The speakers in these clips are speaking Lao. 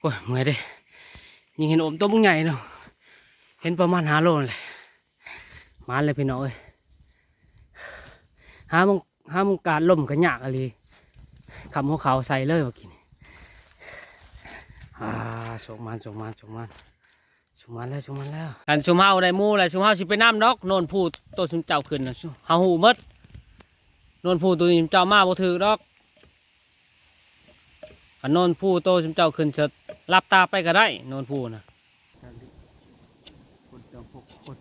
ໂອ້ຍ ເມື່ອຍເດ້ ຍິງເຫັນໂອມໂຕບັກໃຫຍ່ເນາະ ເຫັນປະມານຫ້າໂລນີ້ແຫຼະ ມາແລ້ວພີ່ນ້ອງເອີຍ ຫາໝ່ອງ ຫາໝ່ອງກາດລົມກໍຍາກອີ່ຫຼີ ຄ້ຳຫົວເຂົ່າໃສ່ເລີຍວ່າກິນ ອ່າ ສົກມັນ ສົກມັນ ສົກມັນ ສຸມມາແລ້ວ ສຸມມາແລ້ວ ອັນຊຸມເຮົາໄດ້ໝູແລ້ວ ຊຸມເຮົາຊິໄປນຳດອກ ໂນນພູໂຕຊຸມເຈົ້າຂຶ້ນນະ ເຮົາຮູ້ໝົດ ໂນນພູໂຕນີ້ເຈົ້າມາບໍ່ຖືກດອກ ຄັນໂນນພູໂຕຊຸມເຈົ້າຂຶ້ນເສີດ ຫຼັບຕາໄປກໍໄດ້ ໂນນພູນະ ຄົນເຈົ້າຫົກຄົນ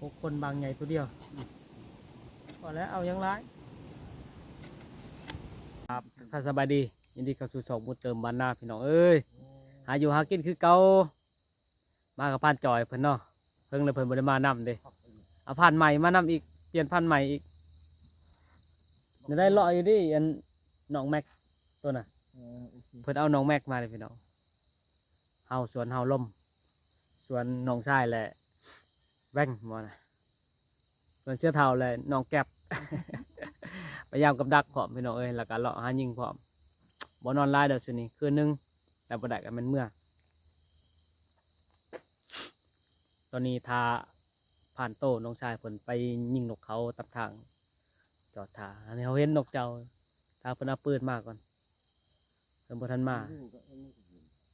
ຫົກຄົນບາງໃຫຍ່ໂຕດຽວ ພໍແລ້ວ ເອົາຫຍັງຫຼາຍ ຄັບ ທັກທາຍສະບາຍດີ ຍິນດີເຂົ້າສູ່ຊ່ອງບຸນເຕີມບ້ານນາ ພີ່ນ້ອງເອີຍ ຫາຢູ່ຫາກິນຄືເກົ່າ ມາກັບພານຈ່ອຍເພິ່ນເນາະ ເພິ່ນລະເພິ່ນບໍ່ໄດ້ມານຳເດ້ ເອົາພານໃໝ່ມານຳອີກ ປ່ຽນພານໃໝ່ອີກ ໄດ້ເລາະຢູ່ເດ້ ອັນນ້ອງແມັກໂຕນະ ເອີ ໂອເຄ ເພິ່ນເອົານ້ອງແມັກມາເດ້ພີ່ນ້ອງ ເຮົາສວນເຮົາລົມ ສວນນ້ອງຊາຍແຫຼະ ແວ່ງບໍ່ນະ ສວນເສືອເຖົ້າແຫຼະ ນ້ອງແກັບ ພະຍາຍາມກັບດັກພ້ອມພີ່ນ້ອງເອີຍ ແລ້ວກໍເລາະຫາຍິງພ້ອມ ບໍ່ນອນຫຼາຍດອກຊຸດນີ້ ຄືນໜຶ່ງ ແລ້ວບໍ່ໄດ້ກໍແມ່ນເມືອ ຕອນນີ້ຖ້າພານໂຕນ້ອງຊາຍເພິ່ນໄປຍິງນົກເຂົາຕາມທາງ ຈອດຖ້າ ອັນນີ້ເຮົາເຫັນນົກເຈົ້າ ຖ້າເພິ່ນເອົາປືນມາກ່ອນ ເພິ່ນບໍ່ທັນມາ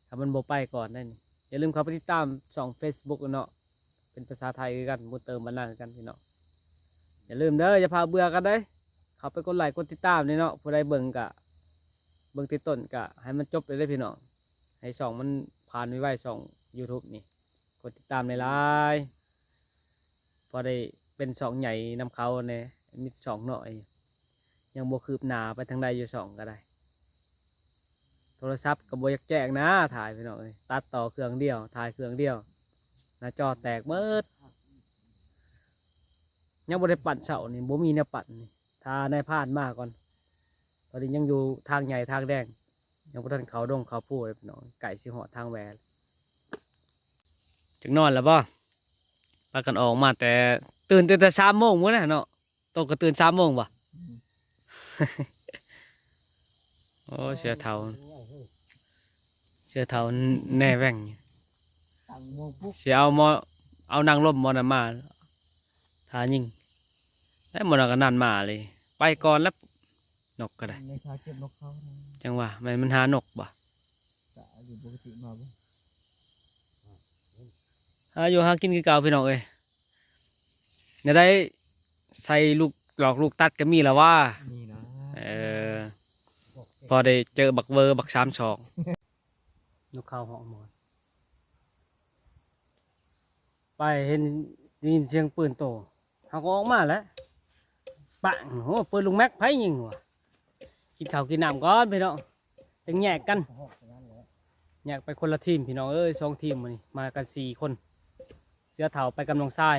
ຖ້າມັນບໍ່ໄປກ່ອນໄດ໋ນີ້ ຢ່າລືມເຂົ້າໄປຕິດຕາມຊ່ອງເຟສບຸກເນາະ ເປັນພາສາໄທຄືກັນ ບຸນເຕີມບ້ານນາຄືກັນພີ່ນ້ອງ ຢ່າລືມເດີ ຢ່າພາເບື່ອກັນເດີ ເຂົ້າໄປກົດໄລກົດຕິດຕາມນີ້ເນາະ ຜູ້ໃດເບິ່ງກະ ເບິ່ງແຕ່ຕົ້ນກະໃຫ້ມັນຈົບເລີຍເດີພີ່ນ້ອງ ໃຫ້ຊ່ອງມັນຜ່ານໄວໆ ຊ່ອງຢູທູບນີ້ ກົດຕິດຕາມຫຼາຍໆ ພໍໄດ້ເປັນຊ່ອງໃຫຍ່ນຳເຂົາແດ່ ມີຊ່ອງນ້ອຍ ຍັງບໍ່ຄືບໜ້າໄປທາງໃດຢູ່ ຊ່ອງກໍໄດ້ ໂທລະສັບກໍບໍ່ຢາກແຈ້ງນາ ຖ່າຍພີ່ນ້ອງເອີຍ ຕັດຕໍ່ເຄື່ອງດຽວ ຖ່າຍເຄື່ອງດຽວ ໜ້າຈໍແຕກໝົດ ຍັງບໍ່ໄດ້ປັ້ນເສົານີ້ ບໍ່ມີແນວປັ້ນນີ້ ຖ້ານາຍພານມາກ່ອນ ຕອນນີ້ຍັງຢູ່ທາງໃຫຍ່ທາງແດງ ຍັງບໍ່ທັນເຂົ້າດົງເຂົ້າພູເລີຍພີ່ນ້ອງ ໃກ້ຊິຮອດທາງແຫວ ຈັກນອນແລ້ວບໍ່? ພາກັນອອກມາແຕ່ ຕື່ນຕັ້ງແຕ່ສາມໂມງພຸ້ນນະເນາະ ໂຕກໍຕື່ນສາມໂມງບໍ່? ອືມ ໂອ້ ເສືອເຖົ້າ ເສືອເຖົ້າແນ່ແວ່ງ ຕັ້ງໂມງປຸກ ຊິເອົາໝໍ ເອົານາງລົມໝໍນຳມາ ຖ້າຍິງ ແລ້ວໝໍນຳກໍນັ້ນມາເລີຍ ໄປກ່ອນແລ້ວ ນົກກໍໄດ້ ໃນທ່າເກັບນົກເຂົານະ ຈັ່ງວ່າ ແມ່ນມັນຫານົກບໍ່? ກະຢູ່ປົກກະຕິມາບໍ່? ຫາຢູ່ຫາກິນຄືເກົ່າພີ່ນ້ອງເອີຍ ແນວໃດ ໃສ່ລູກຫຼອກລູກຕັດກໍມີລະວ່າ ມີນະ ເອີ ພໍໄດ້ເຈີບັກເວີບັກສາມສອງ ນົກເຂົາຮ້ອງໝໍ ໄປເຫັນ ໄດ້ຍິນສຽງປືນໂຕ ເຮົາກໍອອກມາແຫຼະ ປັງ ໂຫ ປືນລູກແມັກໃຜຍິງວະ? ກິນເຂົ້າກິນນ້ຳກ່ອນພີ່ນ້ອງ ຈັ່ງແຍກກັນ ແຍກໄປຄົນລະທີມພີ່ນ້ອງເອີຍ ສອງທີມມື້ນີ້ ມາກັນສີ່ຄົນ ເສືອເຖົ້າໄປກັບນ້ອງຊາຍ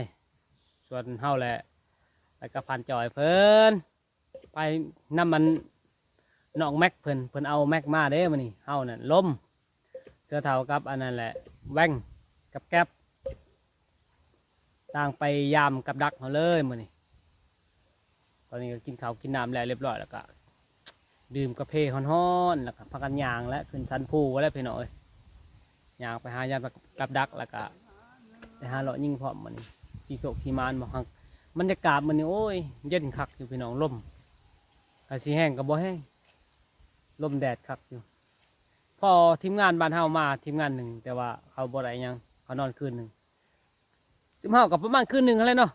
ສ່ວນເຮົາແຫຼະ ໄປກັບພານຈ່ອຍເພິ່ນ ໄປນຳອັນນ້ອງແມັກເພິ່ນ ເພິ່ນເອົາແມັກມາເດ້ມື້ນີ້ ເຮົານັ້ນລົມ ເສືອເຖົ້າກັບອັນນັ້ນແຫຼະ ແວ່ງກັບແກັບ ຕ່າງໄປຍາມກັບດັກເຮົາເລີຍມື້ນີ້ ຕອນນີ້ກໍກິນເຂົ້າກິນນ້ຳແລ້ວຮຽບຮ້ອຍ ແລ້ວກໍດື່ມກາເຟຮ້ອນໆ ແລ້ວກໍພາກັນຍ່າງແຫຼະ ຂຶ້ນສັນພູແລ້ວພີ່ນ້ອງເອີຍ ຍ່າງໄປຫາຍາມກັບດັກ ແລ້ວກໍໄປຫາເລາະຍິງພ້ອມມື້ນີ້ ຊິໂຊກຊິໝານບໍ່ ຫາກບັນຍາກາດມື້ນີ້ ໂອ້ຍ ເຢັນຄັກຢູ່ພີ່ນ້ອງ ລົມ ກະຊິແຮງກໍບໍ່ແຮງ ລົມແດດຄັກຢູ່ ພໍທີມງານບ້ານເຮົາມາ ທີມງານໜຶ່ງ ແຕ່ວ່າເຂົາບໍ່ໄດ້ຫຍັງ ເຂົານອນຄືນໜຶ່ງ ຊຸມເຮົາກໍປະມານຄືນໜຶ່ງຫັ້ນແຫຼະເນາະ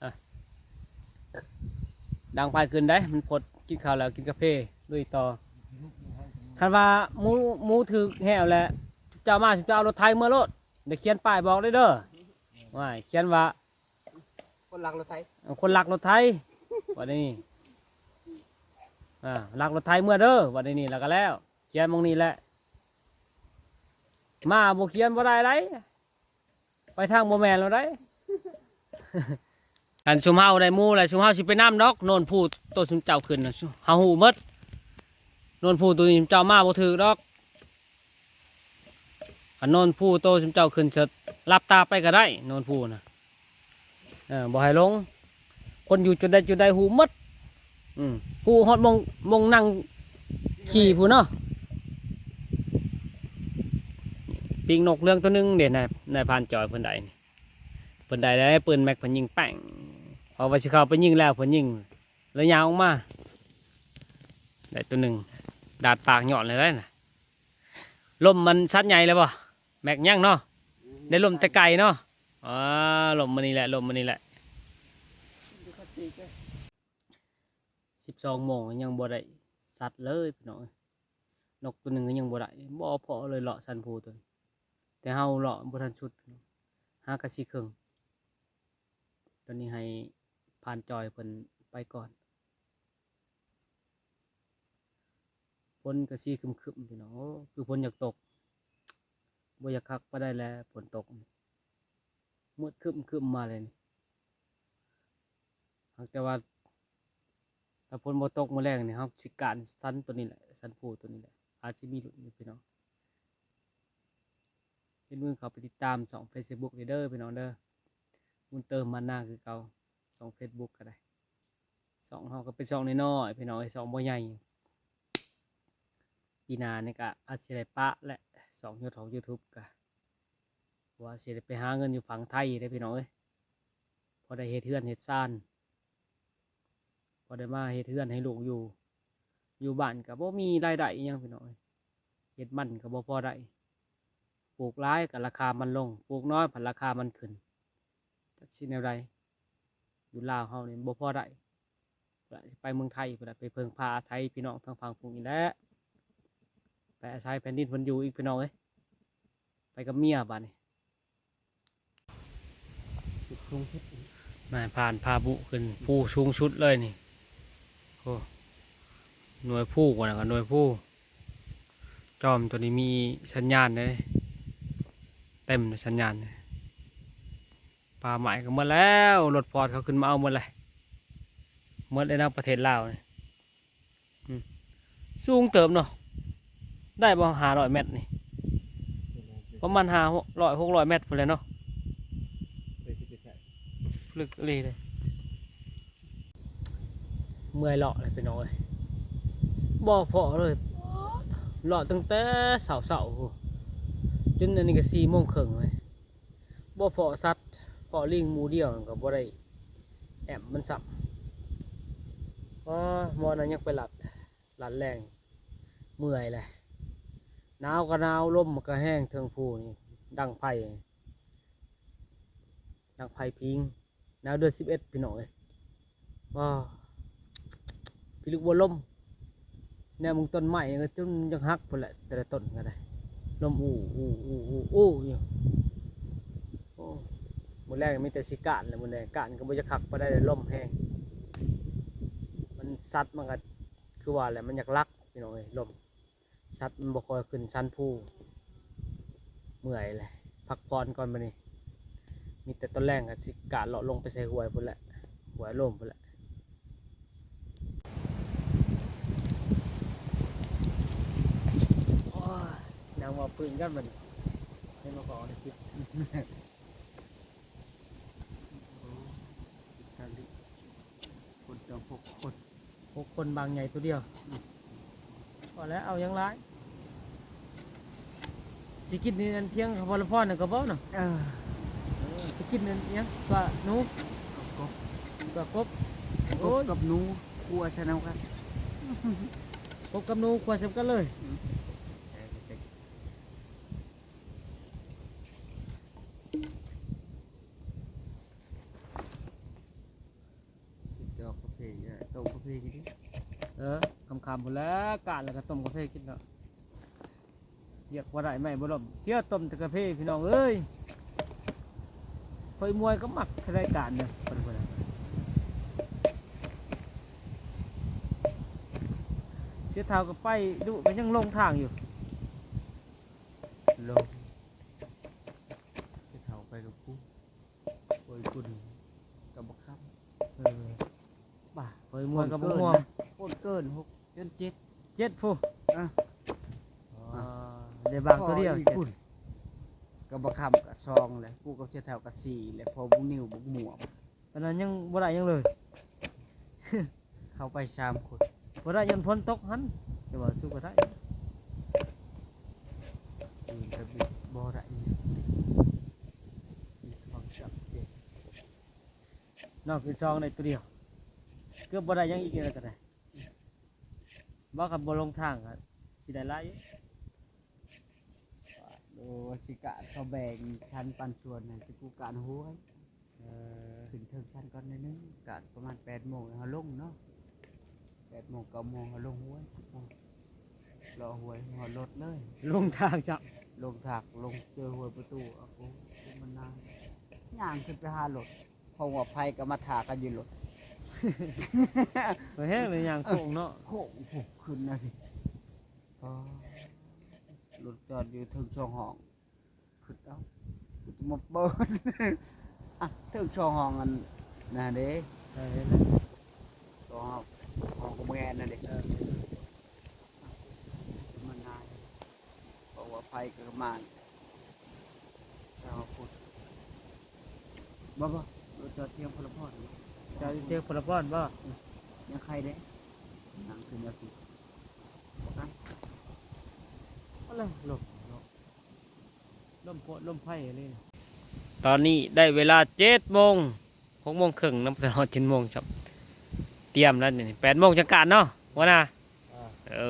ອ່ະ ດັງໄຟຂຶ້ນໄດ໋ ມັນພົດ ກິນເຂົ້າແລ້ວກິນກາເຟ ລຸຍຕໍ່ ຄັນວ່າໝູ ໝູຖືກແຮ້ວແຫຼະ ເຈົ້າມາ ເຈົ້າເອົາລົດໄຖເມືອໂລດ ໄດ້ຂຽນປ້າຍບອກເດີ ເດີ ວ່າຂຽນວ່າ ຄົນລັກລົດໄຖ ເອີ ຄົນລັກລົດໄຖ ບັດນີ້ ອ່າ ລັກລົດໄຖເມືອເດີ ບັດນີ້ ແລ້ວກໍແລ້ວ ຂຽນໝ່ອງນີ້ແຫຼະ ມາບໍ່ຂຽນບໍ່ໄດ້ໃດ ໄປທາງບໍ່ແມ່ນແລ້ວໃດ ອັນຊຸມເຮົາໄດ້ໝູແລ້ວ ຊຸມເຮົາຊິໄປນຳດອກ ໂນນພູໂຕຊຸມເຈົ້າຂຶ້ນນະ ເຮົາຮູ້ໝົດ ໂນນພູໂຕນີ້ເຈົ້າມາບໍ່ຖືກດອກ ຄັນໂນນພູໂຕຊຸມເຈົ້າຂຶ້ນເສີດ ຫຼັບຕາໄປກໍໄດ້ ໂນນພູນະ ເອີ ບໍ່ໃຫ້ຫຼົງ ຄົນຢູ່ຈຸດໃດຈຸດໃດຮູ້ໝົດ ອືມ ຮູ້ຮອດໝ່ອງ ໝ່ອງນັ່ງຂີ່ພຸ້ນເນາະ ຍິງນົກເຫຼືອງໂຕໜຶ່ງເດ້ ນາຍ ນາຍພານຈອຍເພິ່ນໄດ້ນີ້ ເພິ່ນໄດ້ແລ້ວ ປືນແມັກເພິ່ນຍິງແປ້ງ ເພາະວ່າຊິເຂົ້າໄປຍິງແລ້ວ ເພິ່ນຍິງແລ້ວຍ່າງອອກມາ ໄດ້ໂຕໜຶ່ງ ດາດປາກຍ້ອນເລີຍນະ. ລົມມັນສັດໃຫຍ່ແລ້ວບໍ່? ແມັກຍັງເນາະ ໄດ້ລົມແຕ່ໄກເນາະ. ອໍ ລົມມື້ນີ້ແຫຼະ ລົມມື້ນີ້ແຫຼະ. ສິບສອງໂມງຍັງບໍ່ໄດ້ສັດເລີຍພີ່ນ້ອງເອີຍ ນົກໂຕໜຶ່ງກໍຍັງບໍ່ໄດ້ ບໍ່ພໍເລີຍ ເລາະສັນພູໂຕນີ້ ແຕ່ເຮົາເລາະບໍ່ທັນສຸດ ຫາກະຊິເຄິ່ງ. ຕອນນີ້ໃຫ້ພານຈອຍເພິ່ນໄປກ່ອນ. ຝົນກໍຊິຄຶ້ມໆ ພີ່ນ້ອງ ໂອ້ ຄືຝົນຢາກຕົກ ບໍ່ຢາກຄັກປານໃດແຫຼະ ຝົນຕົກ ມືດຄຶ້ມໆມາເລີຍນີ້. ຫາກແຕ່ວ່າຖ້າຝົນບໍ່ຕົກມື້ແລງນີ້ ເຮົາຊິການສັນໂຕນີ້ແຫຼະ ສັນພູໂຕນີ້ແຫຼະ ອາດຊິມີລຸ້ນຢູ່ພີ່ນ້ອງ. ຢ່າລືມເຂົ້າໄປຕິດຕາມຊ່ອງເຟສບຸກເດີພີ່ນ້ອງເດີ ບຸນເຕີມບ້ານນາຄືເກົ່າ ຊ່ອງເຟສບຸກກໍໄດ້. ຊ່ອງເຮົາກໍເປັນຊ່ອງນ້ອຍໆ ພີ່ນ້ອງເອີຍ ຊ່ອງບໍ່ໃຫຍ່. ປີໜ້ານີ້ກໍອາດຊິໄດ້ປະແຫຼະ ຊ່ອງ YouTube ກໍ ວ່າຊິໄດ້ໄປຫາເງິນຢູ່ຝັ່ງໄທເດ້ພີ່ນ້ອງເອີຍ ພໍໄດ້ເຮັດເຮືອນເຮັດຊານ ພໍໄດ້ມາເຮັດເຮືອນໃຫ້ລູກຢູ່. ຢູ່ບ້ານກໍບໍ່ມີລາຍໄດ້ອີ່ຫຍັງພີ່ນ້ອງເອີຍ ເຮັດມັນກໍບໍ່ພໍໄດ້ ປູກຫຼາຍກໍລາຄາມັນລົງ ປູກນ້ອຍພັດລາຄາມັນຂຶ້ນ ຈັກຊິແນວໃດ. ຢູ່ລາວເຮົານີ້ບໍ່ພໍໄດ້ ພຸ້ນລະ ຊິໄປເມືອງໄທພຸ້ນລະ ໄປເພິ່ງພາອາໄສພີ່ນ້ອງທາງຝັ່ງພຸ້ນອີກແຫຼະ ໄປອາໄສແຜ່ນດິນເພິ່ນຢູ່ອີກພີ່ນ້ອງເອີຍ ໄປກັບເມຍບາດນີ້. ນາຍພານພາບຸຂຶ້ນພູສູງສຸດເລີຍນີ້ ໂອ້ ໜ່ວຍພູ ອັນນັ້ນກໍໜ່ວຍພູ. ຈອມໂຕນີ້ມີສັນຍານເດ້ ເຕັມເລີຍສັນຍານ. ປ່າໄມ້ກໍໝົດແລ້ວ ລົດຟອດເຂົາຂຶ້ນມາເອົາໝົດແລ້ວ ໝົດແລ້ວນະ ປະເທດລາວນີ້. ອືມ ສູງເຕີບເນາະ ໄດ້ບໍ່ ຫ້າຮ້ອຍແມັດນີ້ ປະມານຫ້າຮ້ອຍ ຫົກຮ້ອຍແມັດພຸ້ນແຫຼະເນາະ ລຶກອີ່ຫຼີເດ້. ເມື່ອຍເລາະເລີຍພີ່ນ້ອງເອີຍ ບໍ່ພໍເລີຍ ເລາະຕັ້ງແຕ່ເຊົ້າໆ ຈົນອັນນີ້ກໍສີ່ໂມງເຄິ່ງເລີຍ ບໍ່ພໍສັດ ພໍລິງໝູ່ດຽວກໍບໍ່ໄດ້ແອ້ມມັນຊ້ຳ. ອໍ ໝໍນັ້ນຍັງໄປລັດ ລັດແລງ ເມື່ອຍແຫຼະ ໜາວກໍໜາວ ລົມມັນກໍແຮງ ເທິງພູນີ້ດັງໄຟ ດັງໄຟພິງ ໜາວເດືອນສິບເອັດພີ່ນ້ອງເອີຍ ວ້າ ພິລຶກບໍ່ລົມ ແນວເບິ່ງຕົ້ນໄມ້ກໍຈົນຢາກຫັກພຸ້ນແຫຼະ ແຕ່ລະຕົ້ນກໍໄດ້ ລົມອູ່ ອູ່ ອູ່ ອູ່ ອູ່ຢູ່. ໂອ້ ມື້ແລງມີແຕ່ຊິການແຫຼະ ມື້ແລງການກໍບໍ່ຢາກຄັກປານໃດ ລົມແຮງ ມັນສັດມັນກໍຄືວ່າແຫຼະ ມັນຢາກລັກພີ່ນ້ອງເອີຍ ລົມ ສັດມັນບໍ່ຄ່ອຍຂຶ້ນສັນພູ ເມື່ອຍແຫຼະ ພັກຜ່ອນກ່ອນບັດນີ້ ມີແຕ່ຕອນແລງກໍຊິກະເລາະລົງໄປໃສ່ຫ້ວຍພຸ້ນແຫຼະ ຫ້ວຍໂລມພຸ້ນແຫຼະ. ໂອ້ຍ ຍັງເວົ້າປຶ້ງກັນບັດນີ້ ໃຫ້ມາຂໍໃນຄລິບ. ໂອ້ ອີຕາລີ ຄົນຕ້ອງຫົກຄົນ ຫົກຄົນບາງໃຫຍ່ໂຕດຽວ ອືມ ພໍແລ້ວ ເອົາຫຍັງຫຼາຍ ຊິກິນນີ້ ອັນທຽງຂະພອນລະພອນນັ້ນກໍບໍ່ເນາະ ເອີ ເອີ ຊິກິນອັນຫຍັງ ຕົວະໜູ ຕົວະກົບ ຕົວະກົບ ກົບ ໂອ້ຍ ກັບໜູ ຂົ້ວໃສ່ນຳກັນ ກົບກັບໜູ ຂົ້ວໃສ່ນຳກັນເລີຍ ອືມ. ດອກກາເຟ ຕົ້ມກາເຟກິນ ເອີ ຄ່ຳໆພຸ້ນແຫຼະ ການແລ້ວກໍຕົ້ມກາເຟກິນເນາະ ວຽກບໍ່ໄດ້ ໄມ້ບໍ່ລົ້ມ ເທື່ອຕົ້ມແຕ່ກາເຟ ພີ່ນ້ອງເອີຍ ຂ້ອຍມວຍກໍມັກໃຊ້ການເດີ ເສຍເຖົ້າກໍໄປດຸ ກໍຍັງຫຼົງທາງຢູ່. ລົງ ໄປເຖົ້າໄປກັບກູ ໂອ້ຍ ກຸນກັບບັກຄຳ ເອີ ບ້າ ໂອ້ຍ ມ່ວນກັບບັກມ່ວງ ຄົນເກີນຫົກ ຈົນເຈັດ ເຈັດພຸ້ນ ອະ ອໍ ໄດ້ບາງໂຕດຽວ ກັບບັກຄຳກະສອງແຫຼະ ກູກັບເສຍເຖົ້າກະສີ່ແຫຼະ ພໍບຸກນິວບຸກມ່ວງ ຕອນນັ້ນຍັງບໍ່ໄດ້ຫຍັງເລີຍ ເຂົ້າໄປສາມຄົນ ບໍ່ໄດ້ຍ້ອນຝົນຕົກຫັ້ນ ແຕ່ວ່າສູ້ກໍໄດ້ ອື່ນກໍບິດບໍ່ໄດ້ ນອກຄືຊ່ອງໄດ້ຕົວດຽວ ເກືອບບໍ່ໄດ້ຫຍັງອີກແລ້ວກໍໄດ້. ບໍ່ ຄັນບໍ່ລົງທາງກໍຊິໄດ້ຫຼາຍຢູ່. ໂອ້ ຊິກະເຂົາແບ່ງຊັ້ນປັນສ່ວນໃຫ້ ແຕ່ກູກະນຫ້ວຍ. ເອີ ຂຶ້ນເທິງຊັ້ນກ່ອນໜ້ອຍໜຶ່ງ ກະປະມານແປດໂມງເຮົາລົງເນາະ. ແປດໂມງ ເກົ້າໂມງເຮົາລົງຫ້ວຍ ສິບໂມງ ເລາະຫ້ວຍຮອດລົດເລີຍ. ລົງທາງຈ້ະ ລົງທາງ ລົງເຈີຫ້ວຍປະຕູ. ໂອ້ໂຫ ມັນນານ ຍ່າງຂຶ້ນໄປຫາລົດ ເພາະວ່າໄຜກໍມາຖ້າກັນຢູ່ລົດ. ໂອ້ ແຮງເລີຍ ຍ່າງໂຄ້ງເນາະ ໂຄ້ງ ໂຄ້ງຂຶ້ນນະ. ອໍ ລົດຈອດຢູ່ເທິງສອງຫ້ອງ. ຄິດເອົາ ມາເປີດ ອ່ະ ເທິງສອງຫ້ອງອັນນັ້ນເດ້. ເອີ ເຫັນແລ້ວ ສອງຫ້ອງ ຫ້ອງກໍບໍ່ແມ່ນນັ້ນເດ້. ເອີ ມັນນານ ເພາະວ່າໄຟກໍມາແລ້ວພຸ້ນ. ບໍ່ ບໍ່ ລົດຈອດທຽງພົນລະພອນ. ຈອດທຽງພົນລະພອນບໍ່? ຍັງໄຄເດ້ ນັ່ງຂຶ້ນມາພີ້ ບໍ່ໄກ. ເອົາລະ ລົມ ລົມ ລົມໂພດລົມໄພອີ່ຫຼີ. ຕອນນີ້ໄດ້ເວລາເຈັດໂມງ ຫົກໂມງເຄິ່ງນຳ ບໍ່ທັນຮອດເຈັດໂມງຊ້ຳ. ຕຽມແລ້ວນີ້ ແປດໂມງຈັ່ງການເນາະ ຫົວໜ້າ. ເອີ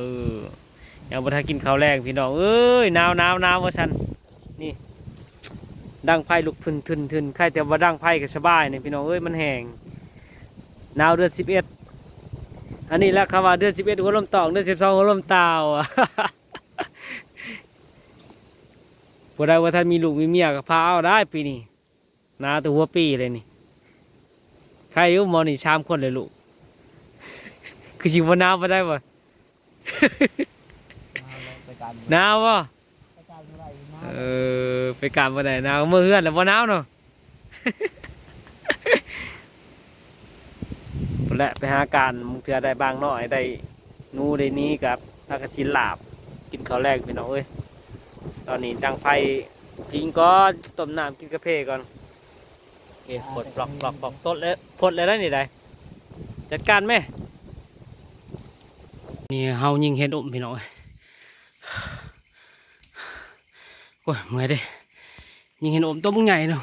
ຍັງບໍ່ທັນກິນເຂົ້າແລງພີ່ນ້ອງເອີຍ. ໜາວ ໜາວ ໜາວວ່າຊັ້ນ. ນີ້ ດັງໄຟລຸກທຶນໆໆ ໃຄແຕ່ບໍ່ດັງໄຟກໍສະບາຍນີ້ພີ່ນ້ອງເອີຍ ມັນແຫ້ງ. ໜາວເດືອນສິບເອັດ ອັນນີ້ແຫຼະ ເຂົາວ່າເດືອນສິບເອັດຫົວລົມຕອງ ເດືອນສິບສອງຫົວລົມຕາວ. ຜູ້ໃດບໍ່ທັນມີລູກມີເມຍກໍພາເອົາໄດ້ປີນີ້. ໜາວແຕ່ຫົວປີເລີຍນີ້. ໃຄຢູ່ໝໍນີ້ສາມຄົນເລີຍລູກ ຄືຊິບໍ່ໜາວປານໃດບໍ່? ໜາວບໍ່? ເອີ ໄປການບໍ່ໄດ້ ໜາວ ເອີ ໄປການບໍ່ໄດ້ ໜາວ. ເມືອເຮືອນແລ້ວບໍ່ໜາວເນາະ. ພຸ້ນແຫຼະ ໄປຫາການ ບາງເທື່ອໄດ້ບາງນ້ອຍ ໄດ້ໜູໄດ້ນີ້ ກໍພາກັນຊິລາບ ກິນເຂົ້າແລງພີ່ນ້ອງເອີຍ. ຕອນນີ້ດັງໄຟພິງກ່ອນ ຕົ້ມນ້ຳກິນກາເຟກ່ອນ. ໂອເຄ ປົດບລັອກ ບລັອກ ບລັອກ ຕົດແລ້ວ ປົດແລ້ວໄດ໋ນີ້ໄດ໋. ຈັດການແມ້. ນີ້ເຮົາຍິງເຫັດອົມພີ່ນ້ອງເອີຍ. ໂອ້ຍ ເມື່ອຍເດ້ ຍິງເຫັດອົມຕົວບັກໃຫຍ່ເນາະ.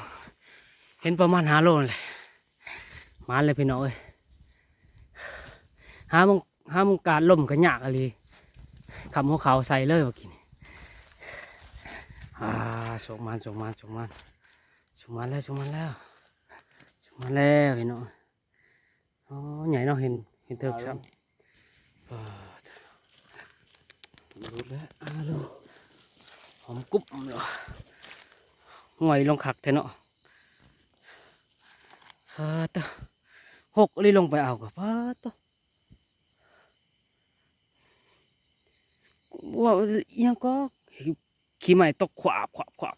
ເຫັນປະມານຫ້າໂລນີ້ແຫຼະ. ມາແລ້ວພີ່ນ້ອງເອີຍ. ຫາມັນ ຫາມັນກາດລົມກໍຍາກອີ່ຫຼີ. ຄ້ຳຫົວເຂົ່າໃສ່ເລີຍວ່າກິນ. ອ່າ ໂຊກມານ ໂຊກມານ ໂຊກມານ ໂຊກມານແລ້ວ ໂຊກມານແລ້ວ ໂຊກມານແລ້ວພີ່ນ້ອງ. ອໍ ໃຫຍ່ເນາະ ເຫັນ ເຫັນເຖິກຊ້ຳ. ປາດ ຫຼຸດແລ້ວ ອາໂລ ຫອມກຸບເນາະ. ຫງອຍລົງຄັກແທ້ເນາະ. ປາດ ຫົກອີ່ຫຼີ ລົງໄປເອົາກໍ ປາດ ວ່າອີ່ຫຍັງກໍ ຂີ້ໄມ້ຕົກຂວາບ ຂວາບ ຂວາບ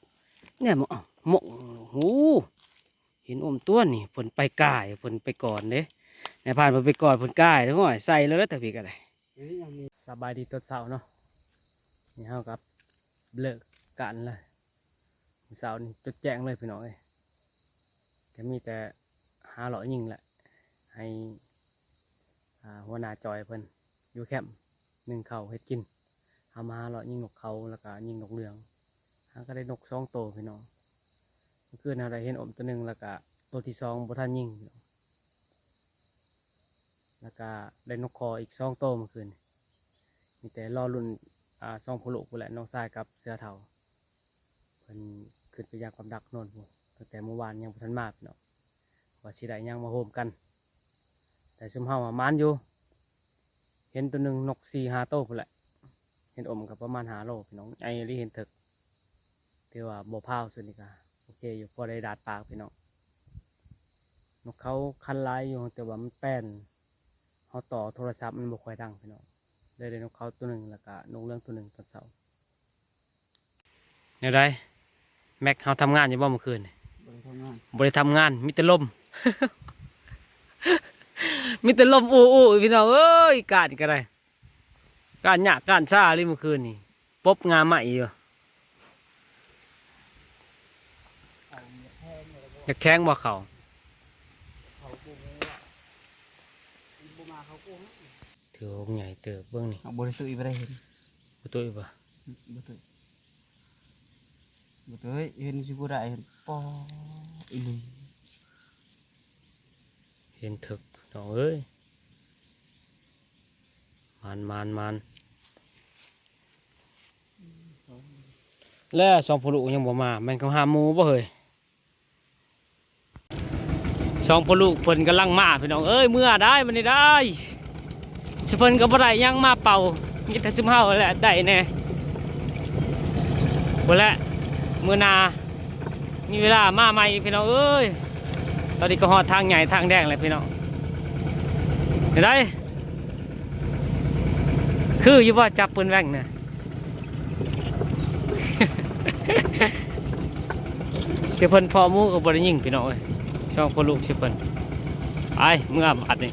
ແນມມາ ເອົ້າ ໂມະ ໂອ້ ເຫັນອົມຕົວນີ້. ເພິ່ນໄປກ່າຍ ເພິ່ນໄປກ່ອນເດ້ ນາຍພານເພິ່ນໄປກ່ອນ ເພິ່ນກ່າຍ. ໂອ້ຍ ໃສ່ແລ້ວແຫຼະ ແຕ່ພີ້ກໍໄດ້. ສະບາຍດີຕອນເຊົ້າເນາະ. ນີ້ເຮົາກໍເລີກການແລ້ວ ມື້ເຊົ້ານີ້ຈົດແຈ້ງເລີຍພີ່ນ້ອງເອີຍ. ກໍມີແຕ່ຫາເລາະຍິງແຫຼະ ໃຫ້ ອ່າ ຫົວໜ້າຈອຍເພິ່ນຢູ່ແຄມ ໜຶ້ງເຂົ້າເຮັດກິນ. ເຮົາມາຫາເລາະຍິງນົກເຂົາ ແລ້ວກໍຍິງນົກເຫຼືອງ. ເຮົາກໍໄດ້ນົກສອງໂຕພີ່ນ້ອງ. ມື້ຄືນເຮົາໄດ້ເຫັນອົມໂຕໜຶ່ງ ແລ້ວກໍໂຕທີສອງບໍ່ທັນຍິງ. ແລ້ວກະໄດ້ນົກຄໍອີກສອງໂຕມື້ຄືນ. ມີແຕ່ລໍລຸ້ນ ອ່າ ສອງພໍ່ລູກພຸ້ນແຫຼະ ນ້ອງຊາຍກັບເສືອເຖົ້າ. ເພິ່ນຂຶ້ນໄປຢາມກັບດັກໂນນພຸ້ນ ຕັ້ງແຕ່ມື້ວານຍັງບໍ່ທັນມາພີ່ນ້ອງ ວ່າຊິໄດ້ຫຍັງມາໂຮມກັນ. ແຕ່ຊຸມເຮົາຫາໝານຢູ່ ເຫັນໂຕໜຶ່ງນົກສີ່ຫ້າໂຕພຸ້ນແຫຼະ. ເຫັນອົມກໍປະມານຫ້າໂລພີ່ນ້ອງ ໃຫຍ່ອີ່ຫຼີ ເຫັນເຖິກ. ຖືວ່າບໍ່ພາວ ຊຸດນີ້ກະໂອເຄຢູ່ ພໍໄດ້ດາດປາກພີ່ນ້ອງ. ນົກເຂົາຄັນຫຼາຍຢູ່ ແຕ່ວ່າມັນແປ້ນ ເຮົາຕໍ່ໂທລະສັບມັນບໍ່ຄ່ອຍດັງພີ່ນ້ອງ. ເລີຍໄດ້ນົກເຂົາໂຕໜຶ່ງ ແລ້ວກະນົກເຫຼືອງໂຕໜຶ່ງຕອນເຊົ້າ. ແນວໃດ ແມັກເຮົາທຳງານຢູ່ບໍ່ມື້ຄືນນີ້? ບໍ່ໄດ້ທຳງານ ບໍ່ໄດ້ທຳງານ ມີແຕ່ລົມ ມີແຕ່ລົມອູໆ ພີ່ນ້ອງເອີຍ. ການກໍໄດ້ ການຍາກການຊາເລີຍມື້ຄືນນີ້ ປົບງ່າໄມ້ຢູ່. ຢາກແຂງບໍ່ເຂົ້າ? ຖືວ່າໃຫຍ່ເຕີບເບິ່ງນີ້. ເອົາ ບໍ່ໄດ້ຕຸ້ຍ ບໍ່ໄດ້ເຫັນ ບໍ່ຕຸ້ຍບໍ່? ບໍ່ຕຸ້ຍ ບໍ່ຕຸ້ຍ ເຫັນຊິບໍ່ໄດ້ ເຫັນ ປໍ ອີ່ຫຼີ. ເຫັນເຖິກພີ່ນ້ອງເອີຍ. ມານໆໆ ແລ້ວສອງພໍ່ລູກຍັງບໍ່ມາ ແມ່ນເຂົາຫາໝູ່ບໍ່ເຮີ້ຍ? ສອງພໍ່ລູກເພິ່ນກຳລັງມາພີ່ນ້ອງເອີຍ. ເມືອໄດ້ບັດນີ້ໄດ້ ຊຸເພິ່ນກໍບໍ່ໄດ້ຫຍັງມາເປົ່າ ມີແຕ່ຊຸມເຮົາແຫຼະໄດ້ແດ່. ພຸ້ນແຫຼະ ມື້ໜ້າມີເວລາມາໃໝ່ພີ່ນ້ອງເອີຍ. ຕອນນີ້ກໍຮອດທາງໃຫຍ່ທາງແດງແລ້ວພີ່ນ້ອງ. ເປັນໃດ ຄືຢູ່ບໍ່ ຈັບປືນແວ່ງນະ? ຊິເພິ່ນເພາະໝູກໍບໍ່ໄດ້ຍິງພີ່ນ້ອງເອີຍ. ຊ່ອງພໍ່ລູກຊິເພິ່ນ ໄປເມືອບາດນີ້.